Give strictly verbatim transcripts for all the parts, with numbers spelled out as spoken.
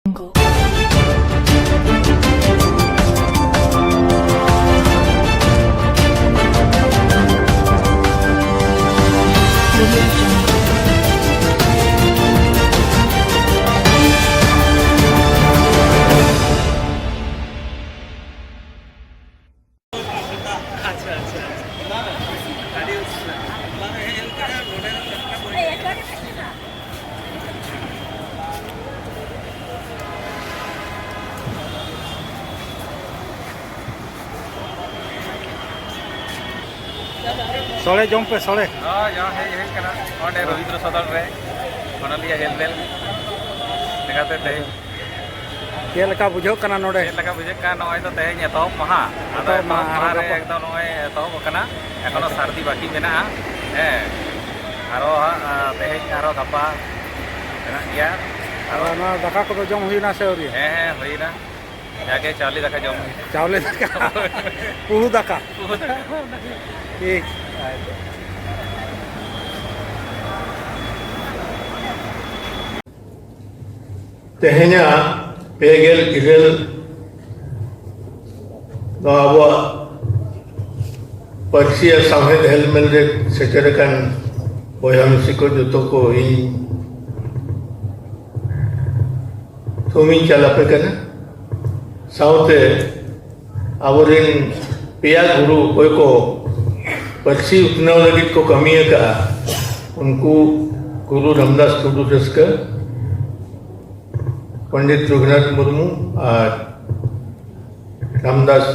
Jungle. ᱥᱚᱲᱮ ᱡᱚᱢ ᱯᱮ, ᱥᱚᱲᱮ᱾ ᱦᱳᱭ, ᱡᱚᱢ ᱦᱮᱡ ᱦᱩᱭ ᱠᱟᱱᱟ ᱱᱚᱰᱮ ᱨᱚᱵᱤᱱᱫᱨᱚ ᱥᱚᱫᱚᱱ ᱨᱮ, ᱚᱱᱚᱞᱤᱭᱟᱹ ᱦᱮᱞᱢᱮᱞ ᱞᱮᱠᱟᱛᱮ ᱛᱮᱦᱮᱧ᱾ ᱪᱮᱫ ᱞᱮᱠᱟ ᱵᱩᱡᱷᱟᱹᱜ ᱠᱟᱱᱟ ᱱᱚᱰᱮ? ᱪᱮᱫ ᱞᱮᱠᱟ ᱵᱩᱡᱷᱟᱹᱜ ᱠᱟᱱᱟ? ᱱᱚᱜᱼᱚᱭ ᱛᱚ ᱛᱮᱦᱮᱧ ᱮᱛᱚᱦᱚᱵ ᱢᱟᱦᱟ᱾ ᱟᱫᱚ ᱮᱛᱚᱦᱚᱵ ᱮᱛᱚᱦᱚᱵ ᱢᱟᱦᱟ, ᱢᱟᱦᱟ ᱟᱨᱚ ᱨᱮ ᱜᱟᱯᱟ? ᱮᱠᱫᱚᱢ ᱱᱚᱜᱼᱚᱭ ᱮᱛᱚᱦᱚᱵ ᱟᱠᱟᱱᱟ, ᱮᱠᱷᱚᱱᱳ ᱟᱪᱪᱷᱟ᱾ ᱥᱟᱹᱨᱫᱤ ᱵᱟᱹᱠᱤ ᱢᱮᱱᱟᱜᱼᱟ᱾ ᱦᱮᱸ, ᱟᱨᱚ ᱦᱟᱸᱜ, ᱟ, ᱛᱮᱦᱮᱧ ᱟᱨᱚ ᱜᱟᱯᱟ ᱢᱮᱱᱟᱜ ᱜᱮᱭᱟ᱾ ᱟᱨᱚ ᱱᱚᱣᱟ ᱫᱟᱠᱟ ᱠᱚᱫᱚ ᱡᱚᱢ ᱦᱩᱭᱱᱟ ᱥᱮ ᱟᱹᱣᱨᱤ? ᱦᱮᱸ, ᱦᱮᱸ, ᱦᱩᱭᱱᱟ᱾ ᱡᱟᱜᱮ ᱪᱟᱣᱞᱮ ᱫᱟᱠᱟ ᱡᱚᱢ ᱦᱩᱭᱱᱟ᱾ ᱪᱟᱣᱞᱮ ᱫᱟᱠᱟ? ᱩᱦᱩ ᱫᱟᱠᱟ᱾ ᱩᱦᱩ ᱫᱟᱠᱟ᱾ ᱴᱷᱤᱠ᱾ ᱛᱮᱦᱮᱧᱟᱜ ᱯᱮ ᱜᱮᱞ ᱤᱨᱟᱹᱞ ᱫᱚ ᱟᱵᱚᱣᱟᱜ ᱯᱟᱹᱨᱥᱤ ᱟᱨ ᱥᱟᱶᱦᱮᱫ ᱦᱮᱞᱢᱮᱞ ᱨᱮ ᱥᱮᱴᱮᱨ ᱟᱠᱟᱱ ᱵᱚᱭᱦᱟ ᱢᱤᱥᱤ ᱠᱚ ᱡᱚᱛᱚ ᱠᱚ ᱤᱧ ᱛᱷᱩᱢᱤᱧ ᱪᱟᱞ ᱟᱯᱮ ᱠᱟᱱᱟ᱾ ᱥᱟᱶᱛᱮ ᱟᱵᱚᱨᱮᱱ ᱯᱮᱭᱟ ᱜᱩᱨᱩ ᱚᱠᱚᱭ ᱠᱚ ᱯᱟᱹᱨᱥᱤ ᱩᱛᱱᱟᱹᱣ ᱞᱟᱹᱜᱤᱫ ᱠᱚ ᱠᱟᱹᱢᱤ ᱟᱠᱟᱫᱼᱟ, ᱩᱱᱠᱩ ᱜᱩᱨᱩ ᱨᱟᱢᱫᱟᱥ ᱴᱩᱰᱩ ᱨᱟᱹᱥᱠᱟᱹ, ᱯᱚᱱᱰᱤᱛ ᱨᱚᱜᱷᱩᱱᱟᱛᱷ ᱢᱩᱨᱢᱩ ᱟᱨ ᱨᱟᱢᱫᱟᱥ,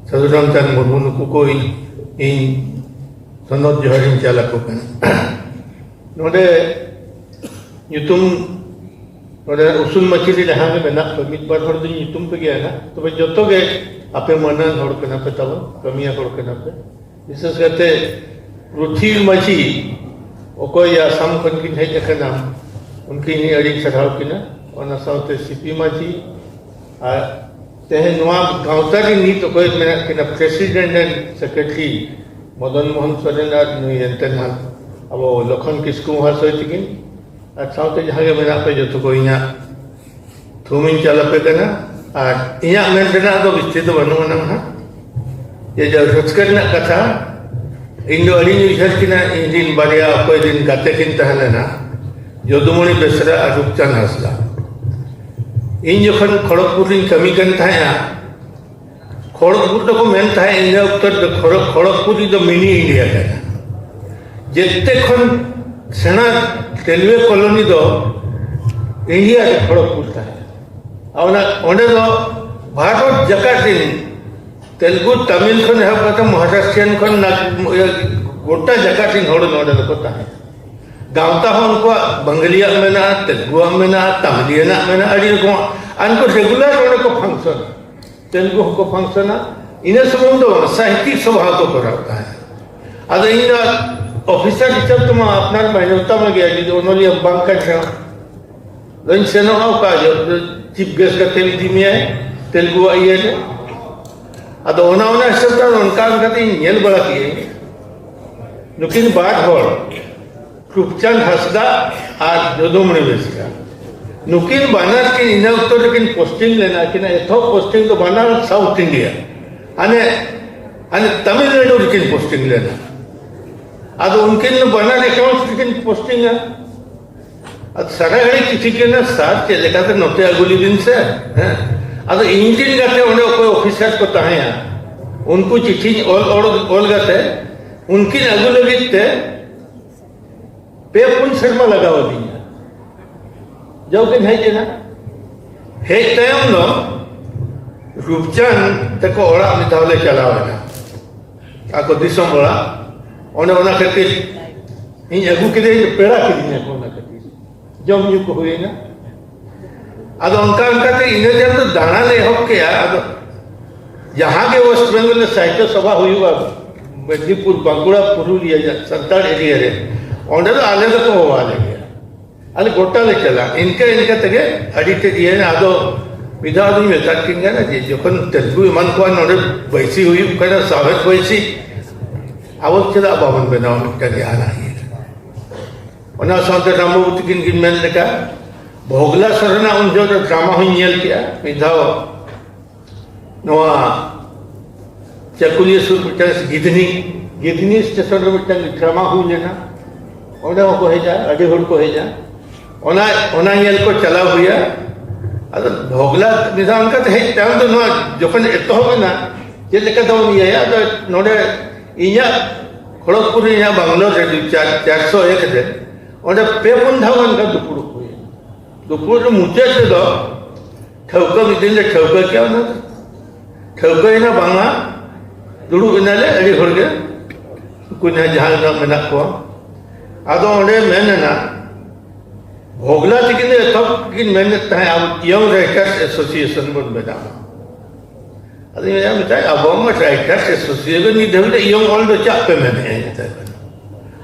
ᱥᱟᱹᱫᱷᱩ ᱨᱟᱢᱪᱟᱸᱫᱽ ᱢᱩᱨᱢᱩ, ᱱᱩᱠᱩ ᱠᱚ ᱤᱧ, ᱤᱧ ᱥᱚᱱᱚᱛ ᱡᱚᱦᱟᱨᱤᱧ ᱪᱟᱞ ᱟᱠᱚ ᱠᱟᱱᱟ᱾ ᱱᱚᱰᱮ ᱧᱩᱛᱩᱢ, ᱱᱚᱰᱮ ᱩᱥᱩᱞ ᱢᱟᱹᱪᱤ ᱨᱮ ᱡᱟᱦᱟᱸ ᱜᱮ ᱢᱮᱱᱟᱜ ᱯᱮ, ᱢᱤᱫ ᱵᱟᱨ ᱦᱚᱲ ᱫᱚᱧ ᱧᱩᱛᱩᱢ ᱯᱮ ᱜᱮᱭᱟ ᱱᱟᱜ, ᱛᱚᱵᱮ ᱡᱚᱛᱚ ᱜᱮ ᱟᱯᱮ ᱢᱟᱹᱱᱟᱱ ᱦᱚᱲ ᱠᱟᱱᱟ ᱯᱮ ᱛᱟᱵᱚᱱ, ᱠᱟᱹᱢᱤᱭᱟᱹ ᱦᱚᱲ ᱠᱟᱱᱟ ᱯᱮ᱾ ᱵᱤᱥᱮᱥ ᱠᱟᱛᱮ ᱯᱨᱚᱛᱷᱤ ᱢᱟᱹᱡᱷᱤ, ᱚᱠᱚᱭ ᱟᱥᱟᱢ ᱠᱷᱚᱱ ᱠᱤᱱ ᱦᱮᱡ ᱟᱠᱟᱱᱟ, ᱩᱱᱠᱤᱱ ᱦᱚᱸ ᱟᱹᱰᱤᱧ ᱥᱟᱨᱦᱟᱣ ᱠᱤᱱᱟ᱾ ᱚᱱᱟ ᱥᱟᱶᱛᱮ ᱥᱤᱯᱤ ᱢᱟᱹᱡᱷᱤ ᱟᱨ ᱛᱮᱦᱮᱧ ᱱᱚᱣᱟ ᱜᱟᱶᱛᱟ ᱨᱮ ᱱᱤᱛ ᱚᱠᱚᱭ ᱢᱮᱱᱟᱜ ᱠᱤᱱᱟ, president and secretary Madan Mohan Soren ᱟᱨ ᱱᱩᱭ ᱮᱱᱛᱮ ᱱᱟᱦᱟᱜ ᱟᱵᱚ ᱞᱚᱠᱷᱚᱱ ᱠᱤᱥᱠᱩ ᱢᱚᱦᱟᱥᱚᱭ ᱛᱤᱠᱤᱱ, ᱟᱨ ᱥᱟᱶᱛᱮ ᱡᱟᱦᱟᱸ ᱜᱮ ᱢᱮᱱᱟᱜ ᱯᱮ ᱡᱚᱛᱚ ᱠᱚ, ᱤᱧᱟᱹᱜ ᱛᱩᱢᱤᱧ ᱪᱟᱞᱟᱯᱮ ᱠᱟᱱᱟ᱾ ᱟᱨ ᱤᱧᱟᱹᱜ ᱢᱮᱱ ᱨᱮᱱᱟᱜ ᱫᱚ ᱵᱤᱥᱛᱤ ᱫᱚ ᱵᱟᱹᱱᱩᱜ ᱟᱱᱟᱝ ᱦᱟᱸᱜ᱾ ᱡᱮ ᱡᱟ ᱨᱟᱹᱥᱠᱟᱹ ᱨᱮᱱᱟᱜ ᱠᱟᱛᱷᱟ, ᱤᱧ ᱫᱚ ᱟᱹᱰᱤᱧ ᱩᱭᱦᱟᱹᱨ ᱠᱤᱱᱟ ᱤᱧ ᱨᱤᱱ ᱵᱟᱨᱭᱟ ᱚᱠᱚᱭ ᱨᱤᱱ ᱜᱟᱛᱮ ᱠᱤᱱ ᱛᱟᱦᱮᱸ ᱞᱮᱱᱟ, ᱡᱚᱫᱩᱢᱚᱬᱤ ᱵᱮᱥᱨᱟ ᱟᱨ ᱨᱩᱯᱪᱟᱸᱫᱽ ᱦᱟᱸᱥᱫᱟ᱾ ᱤᱧ ᱡᱚᱠᱷᱚᱱ ᱠᱷᱚᱲᱚᱜᱽᱯᱩᱨ ᱨᱤᱧ ᱠᱟᱹᱢᱤ ᱠᱟᱱ ᱛᱟᱦᱮᱸᱫᱼᱟ, ᱠᱷᱚᱲᱚᱜᱽᱯᱩᱨ ᱫᱚᱠᱚ ᱢᱮᱱ ᱛᱟᱦᱮᱸᱫ ᱤᱱᱟᱹ ᱚᱠᱛᱚ ᱨᱮᱫᱚ ᱠᱷᱚᱲᱚᱜᱽ-, ᱠᱷᱚᱲᱚᱜᱽᱯᱩᱨᱤ ᱫᱚ ᱢᱤᱱᱤ ᱤᱱᱰᱤᱭᱟ ᱠᱟᱱᱟ᱾ ᱡᱮᱛᱮ ᱠᱷᱚᱱ ᱥᱮᱬᱟ ᱨᱮᱞᱣᱮ ᱠᱚᱞᱚᱱᱤ ᱫᱚ ᱤᱱᱰᱤᱭᱟ ᱨᱮ ᱠᱷᱚᱲᱚᱜᱽᱯᱩᱨ ᱛᱟᱦᱮᱸ᱾ ᱟᱨ ᱚᱱᱟ, ᱚᱸᱰᱮ ᱫᱚ ᱵᱷᱟᱨᱚᱛ ᱡᱟᱠᱟᱛ ᱨᱤᱱ ᱛᱮᱞᱜᱩ, ᱛᱟᱢᱤᱞ ᱠᱷᱚᱱ ᱮᱦᱚᱵ ᱠᱟᱛᱮ ᱢᱚᱦᱟᱨᱟᱥᱴᱨᱤᱭᱟᱱ ᱠᱷᱚᱱ ᱱᱟ-, ᱤᱭᱟᱹ, ᱜᱚᱴᱟ ᱡᱟᱠᱟᱛ ᱨᱤᱱ ᱦᱚᱲ ᱱᱚᱰᱮ ᱫᱚᱠᱚ ᱛᱟᱦᱮᱸ᱾ ᱜᱟᱶᱛᱟ ᱦᱚᱸ ᱩᱱᱠᱩᱣᱟᱜ ᱵᱟᱝᱜᱟᱞᱤᱭᱟᱜ ᱢᱮᱱᱟᱜᱼᱟ, ᱛᱮᱞᱜᱩᱣᱟᱜ ᱢᱮᱱᱟᱜᱼᱟ, ᱛᱟᱢᱤᱞᱤᱭᱟᱱᱟᱜ ᱢᱮᱱᱟᱜᱼᱟ, ᱟᱹᱰᱤ ᱨᱚᱠᱚᱢᱟᱜ᱾ ᱟᱨ ᱩᱱᱠᱩ regular ᱚᱸᱰᱮ ᱠᱚ function-ᱟ᱾ ᱛᱮᱞᱜᱩ ᱦᱚᱸᱠᱚ function-ᱟ᱾ ᱤᱱᱟᱹ ᱥᱩᱢᱩᱝ ᱫᱚ ᱵᱟᱝ, ᱥᱟᱦᱤᱛᱭᱤᱠ ᱥᱚᱵᱷᱟ ᱦᱚᱸᱠᱚ ᱠᱚᱨᱟᱣ ᱛᱟᱦᱮᱸᱫ᱾ ᱟᱫᱚ ᱤᱧ ᱫᱚ officer ᱦᱤᱥᱟᱹᱵ ᱛᱮᱢᱟ ᱟᱯᱱᱟᱨ ᱢᱟᱱᱚᱛᱟ ᱢᱮ ᱜᱮᱭᱟ, ᱡᱩᱫᱤ ᱚᱱᱚᱞᱤᱭᱟᱹ ᱵᱟᱝ ᱠᱟᱱ ᱨᱮᱦᱚᱸ᱾ ᱟᱫᱚᱧ ᱥᱮᱱᱚᱜᱼᱟ ᱚᱠᱟ ᱡᱚᱦᱚᱜ ᱫᱚ chief guest ᱠᱟᱛᱮ ᱤᱫᱤ ᱢᱮᱭᱟᱭ ᱛᱮᱞᱜᱩᱣᱟᱜ ᱤᱭᱟᱹ ᱨᱮ᱾ ᱟᱫᱚ ᱚᱱᱟ, ᱚᱱᱟ ᱦᱤᱥᱟᱹᱵ ᱛᱮ ᱚᱱᱠᱟ ᱚᱱᱠᱟ ᱛᱤᱧ ᱧᱮᱞ ᱵᱟᱲᱟ ᱠᱮᱜᱼᱟᱹᱧ᱾ ᱱᱩᱠᱤᱱ ᱵᱟᱨ ᱦᱚᱲ, ᱨᱩᱯᱪᱟᱸᱫᱽ ᱦᱟᱸᱥᱫᱟ ᱟᱨ ᱡᱚᱫᱩᱢᱚᱬᱤ ᱵᱮᱥᱨᱟ, ᱱᱩᱠᱤᱱ ᱵᱟᱱᱟᱨ ᱠᱤᱱ ᱤᱱᱟᱹ ᱚᱠᱛᱚ ᱨᱮᱠᱤᱱ posting ᱞᱮᱱᱟ᱾ ᱟᱹᱠᱤᱱᱟᱜ ᱮᱛᱚᱦᱚᱵ posting ᱫᱚ ᱵᱟᱱᱟᱨ South India, ᱦᱟᱱᱮ, ᱦᱟᱱᱮ ᱛᱟᱢᱤᱞᱱᱟᱲᱩ ᱨᱮᱠᱤᱱ posting ᱞᱮᱱᱟ᱾ ᱟᱫᱚ ᱩᱱᱠᱤᱱ ᱫᱚ ᱵᱟᱱᱟᱨ accounts ᱨᱮᱠᱤᱱ posting-ᱟ᱾ ᱟᱫᱚ ᱥᱟᱨᱟ ᱜᱷᱟᱹᱲᱤᱡ ᱪᱤᱴᱷᱤ ᱠᱟᱱᱟ, "ᱥᱟᱨ, ᱪᱮᱫ ᱞᱮᱠᱟᱛᱮ ᱱᱚᱛᱮ ᱟᱹᱜᱩ ᱞᱤᱫᱤᱧ ᱥᱮ?" ᱦᱮᱸ᱾ ᱟᱫᱚ ᱤᱧ ᱨᱤᱱ ᱜᱟᱛᱮ ᱚᱸᱰᱮ ᱚᱠᱚᱭ officer ᱠᱚ ᱛᱟᱦᱮᱸᱭᱟ, ᱩᱱᱠᱩ ᱪᱤᱴᱷᱤᱧ ᱚᱞ, ᱚᱞ, ᱚᱞ ᱠᱟᱛᱮ ᱩᱱᱠᱤᱱ ᱟᱹᱜᱩ ᱞᱟᱹᱜᱤᱫ ᱛᱮ ᱯᱮ ᱯᱩᱱ ᱥᱮᱨᱢᱟ ᱞᱟᱜᱟᱣ ᱟᱹᱫᱤᱧᱟ᱾ ᱡᱟᱣ ᱠᱤᱱ ᱦᱮᱡ ᱮᱱᱟ᱾ ᱦᱮᱡ ᱛᱟᱭᱚᱢ ᱫᱚ ᱨᱩᱯᱪᱟᱸᱫᱽ ᱛᱟᱠᱚ ᱚᱲᱟᱜ ᱢᱤᱫ ᱫᱷᱟᱣ ᱞᱮ ᱪᱟᱞᱟᱣ ᱮᱱᱟ, ᱟᱠᱚ ᱫᱤᱥᱚᱢ ᱚᱲᱟᱜ᱾ ᱚᱱᱮ ᱚᱱᱟ ᱠᱷᱟᱹᱛᱤᱨ ᱤᱧ ᱟᱹᱜᱩ ᱠᱮᱫᱮᱭᱟ, ᱯᱮᱲᱟ ᱠᱤᱫᱤᱧᱟ ᱠᱚ, ᱚᱱᱟ ᱠᱷᱟᱹᱛᱤᱨ ᱡᱚᱢ ᱧᱩ ᱠᱚ ᱦᱩᱭᱮᱱᱟ᱾ ᱟᱫᱚ ᱚᱱᱠᱟ ᱚᱱᱠᱟᱛᱮ ᱤᱱᱟᱹ ᱛᱟᱭᱚᱢ ᱫᱚ ᱫᱟᱬᱟᱱ ᱞᱮ ᱮᱦᱚᱵ ᱠᱮᱜᱼᱟ᱾ ᱟᱫᱚ ᱡᱟᱦᱟᱸ ᱜᱮ West Bengal ᱨᱮ ᱥᱟᱦᱤᱛᱭᱚ ᱥᱟᱵᱷᱟ ᱦᱩᱭᱩᱜᱼᱟ, ᱢᱮᱫᱽᱱᱤᱯᱩᱨ, ᱵᱟᱸᱠᱩᱲᱟ, ᱯᱩᱨᱩᱞᱤᱭᱟᱹ, ᱥᱟᱱᱛᱟᱲ area ᱨᱮ, ᱚᱸᱰᱮ ᱫᱚ ᱟᱞᱮ ᱫᱚᱠᱚ ᱦᱚᱦᱚ ᱟᱞᱮ ᱜᱮᱭᱟ᱾ ᱟᱞᱮ ᱜᱚᱴᱟ ᱞᱮ ᱪᱟᱞᱟᱜᱼᱟ᱾ ᱤᱱᱠᱟᱹ ᱤᱱᱠᱟᱹ ᱛᱮᱜᱮ ᱟᱹᱰᱤ ᱛᱮᱫ ᱤᱭᱟᱹᱭᱮᱱᱟ᱾ ᱟᱫᱚ ᱢᱤᱫ ᱫᱷᱟᱣ ᱫᱚᱧ ᱢᱮᱛᱟᱫ ᱠᱤᱱ ᱠᱟᱱᱟ ᱡᱮ, ᱡᱚᱠᱷᱚᱱ ᱛᱮᱞᱜᱩ ᱮᱢᱟᱱ ᱠᱚᱣᱟ ᱱᱚᱰᱮ ᱵᱟᱹᱭᱥᱤ ᱦᱩᱭᱩᱜ ᱠᱟᱱᱟ, ᱥᱟᱶᱦᱮᱫ ᱵᱟᱹᱭᱥᱤ, ᱟᱵᱚ ᱪᱮᱫᱟᱜ ᱵᱟᱵᱚᱱ ᱵᱮᱱᱟᱣᱟ ᱢᱤᱫᱴᱟᱝ ᱡᱟᱦᱟᱱᱟᱜ ᱤᱭᱟᱹ? ᱚᱱᱟ ᱥᱟᱶᱛᱮ ᱨᱟᱢ ᱵᱟᱹᱵᱩ ᱛᱤᱠᱤᱱ ᱠᱤᱱ ᱢᱮᱱ ᱞᱮᱠᱟ, ᱵᱷᱚᱜᱽᱞᱟ ᱥᱚᱨᱮᱱᱟᱜ ᱩᱱ ᱡᱚᱦᱚᱜ ᱫᱚ ᱰᱨᱟᱢᱟ ᱦᱚᱸᱧ ᱧᱮᱞ ᱠᱮᱜᱼᱟ ᱢᱤᱫ ᱫᱷᱟᱣ᱾ ᱱᱚᱣᱟ ᱪᱟᱹᱠᱩᱞᱤᱭᱟᱹ ᱥᱩᱨ ᱢᱤᱫᱴᱟᱝ ᱜᱤᱫᱷᱱᱤ, ᱜᱤᱫᱷᱱᱤ ᱥᱴᱮᱥᱚᱱ ᱨᱮ ᱢᱤᱫᱴᱟᱝ ᱰᱨᱟᱢᱟ ᱦᱩᱭ ᱞᱮᱱᱟ᱾ ᱚᱸᱰᱮ ᱦᱚᱸᱠᱚ ᱦᱮᱡᱟ, ᱟᱹᱰᱤ ᱦᱚᱲ ᱠᱚ ᱦᱮᱡᱟ᱾ ᱚᱱᱟ, ᱚᱱᱟ ᱧᱮᱞ ᱠᱚ ᱪᱟᱞᱟᱣ ᱦᱩᱭᱟ᱾ ᱟᱫᱚ ᱵᱷᱚᱜᱽᱞᱟ ᱢᱤᱫ ᱫᱷᱟᱣ ᱚᱱᱠᱟᱛᱮ ᱦᱮᱡ ᱛᱟᱭᱚᱢ ᱫᱚ ᱱᱚᱣᱟ ᱡᱚᱠᱷᱚᱱ ᱮᱛᱚᱦᱚᱵ ᱮᱱᱟ, ᱪᱮᱫ ᱞᱮᱠᱟ ᱛᱮᱵᱚᱱ ᱤᱭᱟᱹᱭᱟ? ᱟᱫᱚ ᱱᱚᱰᱮ ᱤᱧᱟᱹᱜ ᱠᱷᱚᱲᱚᱜᱽᱯᱩᱨ ᱨᱮ ᱤᱧᱟᱹᱜ ᱵᱟᱝᱞᱳᱨ ᱨᱮ ᱪᱟᱨ, ᱪᱟᱨᱥᱚ ᱮᱠ ᱨᱮ ᱚᱸᱰᱮ ᱯᱮ ᱯᱩᱱ ᱫᱷᱟᱣ ᱜᱟᱱ ᱚᱱᱠᱟ ᱫᱩᱯᱲᱩᱵ ᱦᱩᱭᱮᱱᱟ᱾ ᱫᱩᱯᱲᱩᱵ ᱨᱮ ᱢᱩᱪᱟᱹᱫ ᱨᱮᱫᱚ ᱴᱷᱟᱹᱣᱠᱟᱹ ᱢᱤᱫ ᱫᱤᱱ ᱞᱮ ᱴᱷᱟᱹᱣᱠᱟᱹ ᱠᱮᱜᱼᱟ, ᱚᱱᱟ ᱫᱚ ᱴᱷᱟᱹᱣᱠᱟᱹᱭᱮᱱᱟ ᱵᱟᱝᱟ, ᱫᱩᱲᱩᱵ ᱮᱱᱟᱞᱮ ᱟᱹᱰᱤ ᱦᱚᱲᱜᱮ, ᱩᱱᱠᱩ ᱡᱟᱦᱟᱸ, ᱡᱟᱦᱟᱸ ᱛᱤᱱᱟᱹᱜ ᱢᱮᱱᱟᱜ ᱠᱚᱣᱟ᱾ ᱟᱫᱚ ᱚᱸᱰᱮ ᱢᱮᱱ ᱮᱱᱟ, ᱵᱷᱚᱜᱽᱞᱟ ᱛᱤᱠᱤᱱ ᱫᱚ ᱮᱛᱚᱦᱚᱵ ᱠᱤᱱ ᱢᱮᱱᱮᱫ ᱛᱟᱦᱮᱸᱫ, ᱟᱵᱚ Young Writers Association ᱵᱚᱱ ᱵᱮᱱᱟᱣᱟ᱾ ᱟᱫᱚᱧ ᱢᱮᱱᱟ, ᱢᱮᱛᱟᱭ, ᱟᱵᱚ ᱢᱟ Writers Association ᱱᱤᱛ ᱫᱷᱟᱹᱵᱤᱡ ᱫᱚ ᱤᱭᱚᱝ ᱚᱞ ᱫᱚ ᱪᱟᱜ ᱯᱮ ᱢᱮᱱᱮᱫᱼᱟ? ᱢᱮᱛᱟᱭ ᱠᱟᱱᱟ,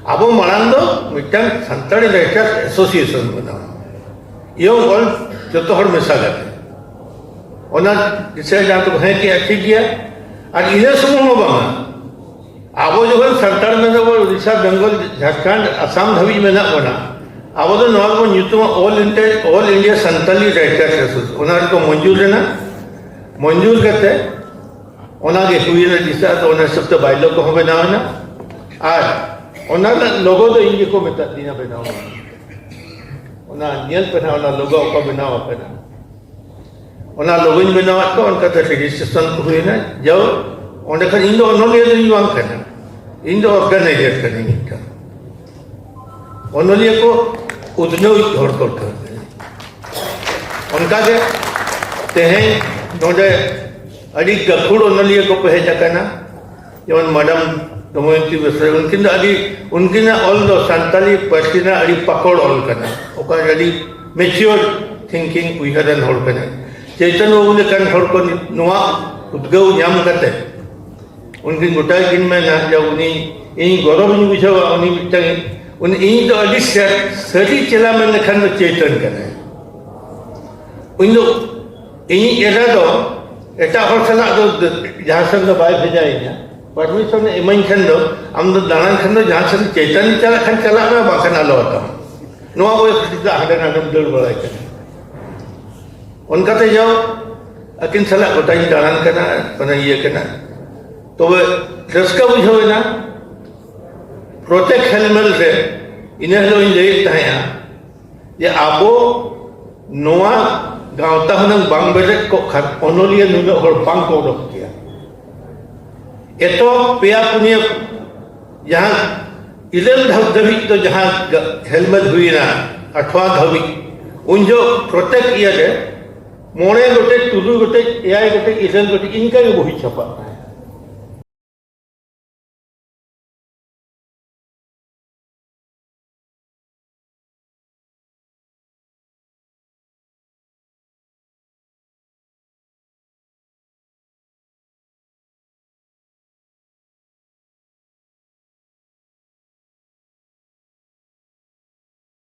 ᱟᱵᱚ ᱢᱟᱲᱟᱝ ᱫᱚ ᱢᱤᱫᱴᱟᱝ ᱥᱟᱱᱛᱟᱲᱤ Writers Association ᱵᱮᱱᱟᱣᱟ, ᱤᱭᱚᱝ ᱚᱞ ᱡᱚᱛᱚ ᱦᱚᱲ ᱢᱮᱥᱟ ᱠᱟᱛᱮ᱾ ᱚᱱᱟ ᱫᱤᱥᱟᱹ ᱡᱟᱦᱟᱸ ᱛᱮᱠᱚ ᱦᱮᱸ ᱠᱮᱜᱼᱟ, ᱴᱷᱤᱠ ᱜᱮᱭᱟ᱾ ᱟᱨ ᱤᱱᱟᱹ ᱥᱩᱢᱩᱝ ᱦᱚᱸ ᱵᱟᱝᱟ, ᱟᱵᱚ ᱡᱚᱠᱷᱚᱱ ᱥᱟᱱᱛᱟᱲ ᱢᱮᱱᱛᱮ ᱵᱚ ᱩᱲᱤᱥᱥᱟ, ᱵᱮᱝᱜᱚᱞ, ᱡᱷᱟᱲᱠᱷᱚᱸᱰ, ᱟᱥᱟᱢ ᱫᱷᱟᱹᱵᱤᱡ ᱢᱮᱱᱟᱜ ᱵᱚᱱᱟ, ᱟᱵᱚ ᱫᱚ ᱱᱚᱣᱟ ᱵᱚᱱ ᱧᱩᱛᱩᱢᱟ All India, All India Santali Writers Association᱾ ᱚᱱᱟ ᱨᱮᱠᱚ ᱢᱚᱧᱡᱩᱨ ᱮᱱᱟ᱾ ᱢᱚᱧᱡᱩᱨ ᱠᱟᱛᱮ ᱚᱱᱟ ᱜᱮ ᱦᱩᱭᱮᱱᱟ ᱫᱤᱥᱟᱹ᱾ ᱟᱫᱚ ᱚᱱᱟ ᱦᱤᱥᱟᱹᱵ ᱛᱮ ᱵᱟᱭᱞᱚ ᱠᱚᱦᱚᱸ ᱵᱮᱱᱟᱣ ᱮᱱᱟ᱾ ᱟᱨ ᱚᱱᱟ ᱨᱮᱱᱟᱜ ᱞᱳᱜᱳ ᱫᱚ ᱤᱧ ᱜᱮᱠᱚ ᱢᱮᱛᱟᱫᱤᱧᱟ ᱵᱮᱱᱟᱣ ᱢᱮ᱾ ᱚᱱᱟ ᱧᱮᱞ ᱯᱮ ᱱᱟᱦᱟᱜ, ᱚᱱᱟ ᱞᱳᱜᱳ ᱚᱠᱟ ᱵᱮᱱᱟᱣ ᱟᱠᱟᱱᱟ᱾ ᱚᱱᱟ ᱞᱳᱜᱳᱧ ᱵᱮᱱᱟᱣᱟᱫ ᱠᱚᱣᱟ, ᱚᱱᱠᱟᱛᱮ ᱨᱮᱡᱤᱥᱴᱨᱮᱥᱚᱱ ᱠᱚ ᱦᱩᱭᱮᱱᱟ᱾ ᱡᱟᱣ ᱚᱸᱰᱮ ᱠᱷᱚᱱ ᱤᱧ ᱫᱚ ᱚᱱᱚᱞᱤᱭᱟᱹ ᱫᱚᱧ ᱵᱟᱝ ᱠᱟᱱᱟ, ᱤᱧ ᱫᱚ ᱚᱨᱜᱟᱱᱟᱭᱡᱟᱨ ᱠᱟᱹᱱᱟᱹᱧ ᱢᱤᱫᱴᱟᱝ᱾ ᱚᱱᱚᱞᱤᱭᱟᱹ ᱠᱚ ᱩᱛᱱᱟᱹᱣᱤᱡ ᱦᱚᱲ ᱠᱚ ᱠᱟᱱᱟ᱾ ᱚᱱᱠᱟᱜᱮ ᱛᱮᱦᱮᱧ ᱱᱚᱰᱮ ᱟᱹᱰᱤ ᱜᱟᱹᱠᱷᱩᱲ ᱚᱱᱚᱞᱤᱭᱟᱹ ᱠᱚᱠᱚ ᱦᱮᱡ ᱟᱠᱟᱱᱟ, ᱡᱮᱢᱚᱱ ᱢᱟᱰᱟᱢ ᱫᱚᱢᱚᱭᱚᱱᱛᱤ ᱵᱮᱥᱨᱟ᱾ ᱩᱱᱠᱤᱱ ᱫᱚ ᱟᱹᱰᱤ, ᱩᱱᱠᱤᱱᱟᱜ ᱚᱞ ᱫᱚ ᱥᱟᱱᱛᱟᱞᱤ ᱯᱟᱹᱨᱥᱤ ᱨᱮᱱᱟᱜ ᱟᱹᱰᱤ ᱯᱟᱠᱚᱲ ᱚᱞ ᱠᱟᱱᱟ, ᱚᱠᱟ ᱟᱹᱰᱤ mature thinking, ᱩᱭᱦᱟᱹᱨᱟᱱ ᱦᱚᱲ ᱠᱟᱱᱟᱭ᱾ ᱪᱮᱛᱚᱱ ᱵᱟᱹᱵᱩ ᱞᱮᱠᱟᱱ ᱦᱚᱲ ᱠᱚ ᱱᱤᱛ ᱱᱚᱣᱟ ᱩᱫᱽᱜᱟᱹᱣ ᱧᱟᱢ ᱠᱟᱛᱮ ᱩᱱᱠᱤᱱ ᱜᱚᱴᱟ ᱠᱤᱱ ᱢᱮᱱᱟ ᱡᱮ ᱩᱱᱤ, ᱤᱧ ᱜᱚᱨᱚᱵᱤᱧ ᱵᱩᱡᱷᱟᱹᱣᱟ, ᱩᱱᱤ ᱢᱤᱫᱴᱟᱝ, ᱩᱱᱤ, ᱤᱧ ᱫᱚ ᱟᱹᱰᱤ ᱥᱟ-, ᱥᱟᱹᱨᱤ ᱪᱮᱞᱟ ᱢᱮᱱ ᱞᱮᱠᱷᱟᱱ ᱫᱚ ᱪᱮᱛᱚᱱ ᱠᱟᱱᱟᱭ᱾ ᱩᱱᱤ ᱫᱚ, ᱤᱧᱤᱡ ᱮᱨᱟ ᱫᱚ ᱮᱴᱟᱜ ᱦᱚᱲ ᱥᱟᱞᱟᱜ ᱫᱚ ᱡᱟᱦᱟᱸ ᱥᱮᱱ ᱫᱚ ᱵᱟᱭ ᱵᱷᱮᱡᱟᱭᱤᱧᱟ, ᱯᱟᱨᱢᱤᱥᱚᱱᱮ ᱤᱢᱟᱹᱧ ᱠᱷᱟᱱ ᱫᱚ, ᱟᱢ ᱫᱚ ᱫᱟᱬᱟᱱ ᱠᱷᱟᱱ ᱫᱚ ᱡᱟᱦᱟᱸ ᱥᱮᱱ ᱪᱮᱛᱟᱱ ᱪᱟᱞᱟᱜ ᱠᱷᱟᱱ ᱪᱟᱞᱟᱜ ᱢᱮ, ᱵᱟᱝᱠᱷᱟᱱ ᱟᱞᱚ ᱟᱛᱟᱢ᱾ ᱱᱚᱣᱟ ᱵᱚᱭᱚᱥ ᱨᱮ ᱪᱮᱫᱟᱜ ᱦᱟᱸᱰᱮ ᱱᱟᱰᱮᱢ ᱫᱟᱹᱲ ᱵᱟᱲᱟᱭ ᱠᱟᱱᱟ? ᱚᱱᱠᱟᱛᱮ ᱡᱟᱣ ᱟᱹᱠᱤᱱ ᱥᱟᱞᱟᱜ ᱜᱚᱴᱟᱧ ᱫᱟᱬᱟᱱ ᱠᱟᱱᱟ, ᱢᱟᱱᱮ ᱤᱭᱟᱹ ᱠᱟᱱᱟ᱾ ᱛᱚᱵᱮ ᱨᱟᱹᱥᱠᱟᱹ ᱵᱩᱡᱷᱟᱹᱣ ᱮᱱᱟ᱾ ᱯᱨᱚᱛᱮᱠ ᱦᱮᱞᱢᱮᱞ ᱨᱮ ᱤᱱᱟᱹ ᱦᱤᱞᱳᱜ ᱤᱧ ᱞᱟᱹᱭᱮᱫ ᱛᱟᱦᱮᱸᱜᱼᱟ ᱡᱮ ᱟᱵᱚ ᱱᱚᱣᱟ ᱜᱟᱶᱛᱟ ᱦᱩᱱᱟᱹᱝ ᱵᱟᱝ ᱵᱮᱨᱮᱫ ᱠᱚᱜ ᱠᱷᱟᱱ ᱚᱱᱚᱞᱤᱭᱟᱹ ᱱᱩᱱᱟᱹᱜ ᱦᱚᱲ ᱵᱟᱝ ᱠᱚ ᱚᱰᱚᱠ ᱠᱮᱭᱟ᱾ ᱮᱛᱚ ᱯᱮᱭᱟ ᱯᱩᱱᱭᱟᱹ ᱡᱟᱦᱟᱸ ᱤᱨᱟᱹᱞ ᱫᱷᱟᱯ ᱫᱷᱟᱹᱵᱤᱡ ᱫᱚ ᱡᱟᱦᱟᱸ ᱜᱟ-, ᱦᱮᱞᱢᱮᱞ ᱦᱩᱭᱮᱱᱟ, ᱟᱴᱷᱣᱟ ᱫᱷᱟᱹᱵᱤᱡ, ᱩᱱ ᱡᱚᱦᱚᱜ ᱯᱨᱚᱛᱮᱠ ᱤᱭᱟᱹ ᱨᱮ ᱢᱚᱬᱮ ᱜᱚᱴᱮᱡ, ᱛᱩᱨᱩᱭ ᱜᱚᱴᱮᱡ, ᱮᱭᱟᱭ ᱜᱚᱴᱮᱡ, ᱤᱨᱟᱹᱞ ᱜᱚᱴᱮᱡ, ᱤᱱᱠᱟᱹ ᱜᱮ ᱵᱚᱦᱤ ᱪᱷᱟᱯᱟᱜᱼᱟ᱾